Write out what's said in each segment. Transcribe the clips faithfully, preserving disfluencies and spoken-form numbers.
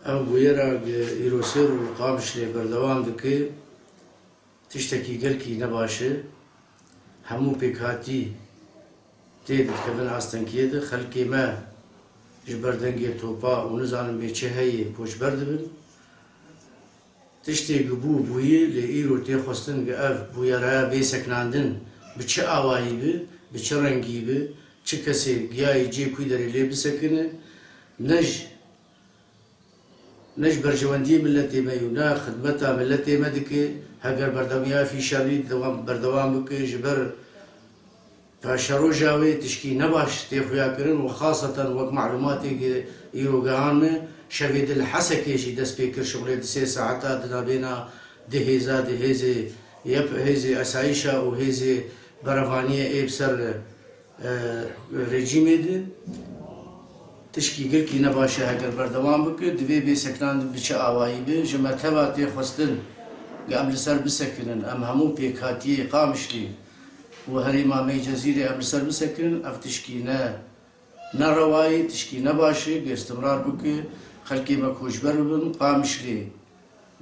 Ev bûyera gi îro sê rû li Qamişlê berdewam dike, tiştekî gelkî nebaş e. Hemû pêkhatî tê dikevin astengiyê de. Xelkê me ji ber dengê topa û nizanim bê çi heye koçber dibin. Tiştê gi bû bûyî, lê îro tê xwestin gi ev bûyereya bê sekinandin bi çi awayî bi, bi çi rengî bi, çi kesê giyayî cê kû derê lê bisekine, ne ji ne ji berjewendiyê miletê me û ne xidmeta miletê me dike. Heger berdewamî ya fî şerî dewam, berdewam bike, ji ber paşeroja wê tişkî nebaş tê xuyakirin û xaseten wek malûmatê ge îro gihan me, şevê di li Hesekê jî dest pê kir şixulê di sê saeta di navbêna di hêza, di hêzê yep, hêzê esayîşa û hêzê berevaniyê ê bi ser e, rejîmê de. Tişkî girkî nebaş e, heger berdewam bike, divê bê sekinandin bi çi awayî be. Ji me teva tê xwestin, ge em li ser bisekinin, em hemû pêkhatiyê Qamişlî û herêma me yê Cezîrê em li ser bisekinin, ev tişkî ne, ne rewayî, tişkî nebaş e, ge istimrar bike, xelkê me koçber bibin, Qamişlê.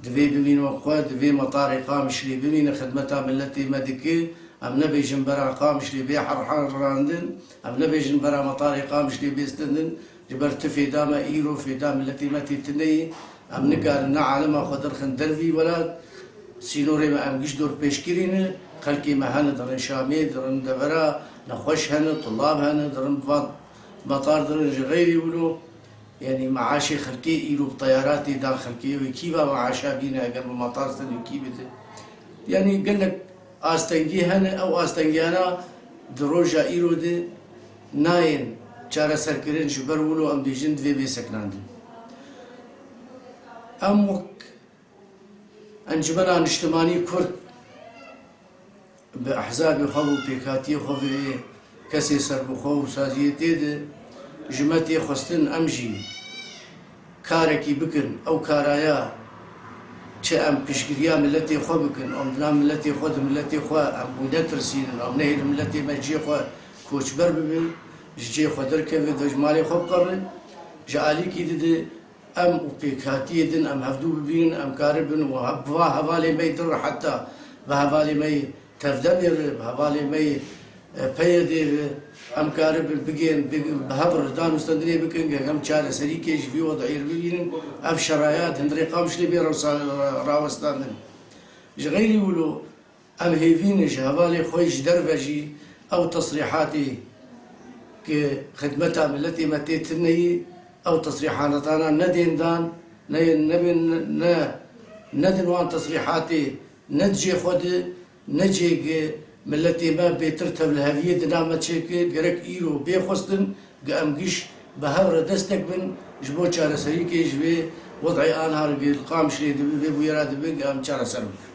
Divê bimîne xwe, divê metarê Qamişlê bimîne, xidmeta miletê me dike. Em nebêjin bera Qamişlê bê herherandin, em nebêjin bera metarê Qamişlê bê stendin. Ji ber ti fêda me îro fêda miletê me tê tune ye. Em nikarin ne alema xwe derxin dervî welat. Sînorê me em giş dorpêçkirî ne. Xelkê me hene dirin Şamê, dirin devera, nexweş hene, tulab hene, dirin van metar dirin ji xeyrî wilo. Yanî meaşê xelkê îro bi teyaratê dan xelkê wê kî va meaşa bîne eger bi matar stendê kî bide? Yanî gelek astengî hene, ew astengiyana di roja îro de nayên çareserkirin, ji ber wilo em bêjin divê bê sekinandin. Em wek Encumena Niştimanî Kurd bi ehzabê xwe û pêkhatiyê xwe ve yê kesê serbixwe û saziyê tê de ji me tê xwestin em jî karekî bikin. Ew karaya çi em piştgiriya miletê xwe bikin, em di nav miletê xwe, di miletê xwe em wî netirsînin, em nehêlin miletê me cihê xwe koçber bibe, ji cihê xwe derkeve, de ji malê xwe biqere. Ji alîkî dide em û pêkhatiyê din em hevdû bibînin, em karibin û he-, bi va hevalê me yê din re heta bi hevalê me yê Tevdemê re, bi hevalê me yê, e, P Y D'ê re em karibin bigên, bi, bi hev re danûstendinê bikin, ge em çareserîkê ji vî wed'ê re bibînin, ev şeraya di hundirê Qamişlê bê rewsa-, rawestandin. Ji xeyrî wilo, Em hêvî ne ji hevalê xwe ji derve jî ew tesrîhatê ku xidmeta miletê me tê tune yî, ew tesrîhatana nedên dan, ne, nebên, ne, nedin wan tesrîhatê ne di cê xwe de, ne cê ku miletê me bêtir tevliheviyê di nav me çêke, gerek îro bê xwestin ku em giş bi hev re destek bin, ji bo çareserîkê ji vê wed'ê anha re ku li Qamişlê dibe, vê bûyera dibe, ku em çareser bin.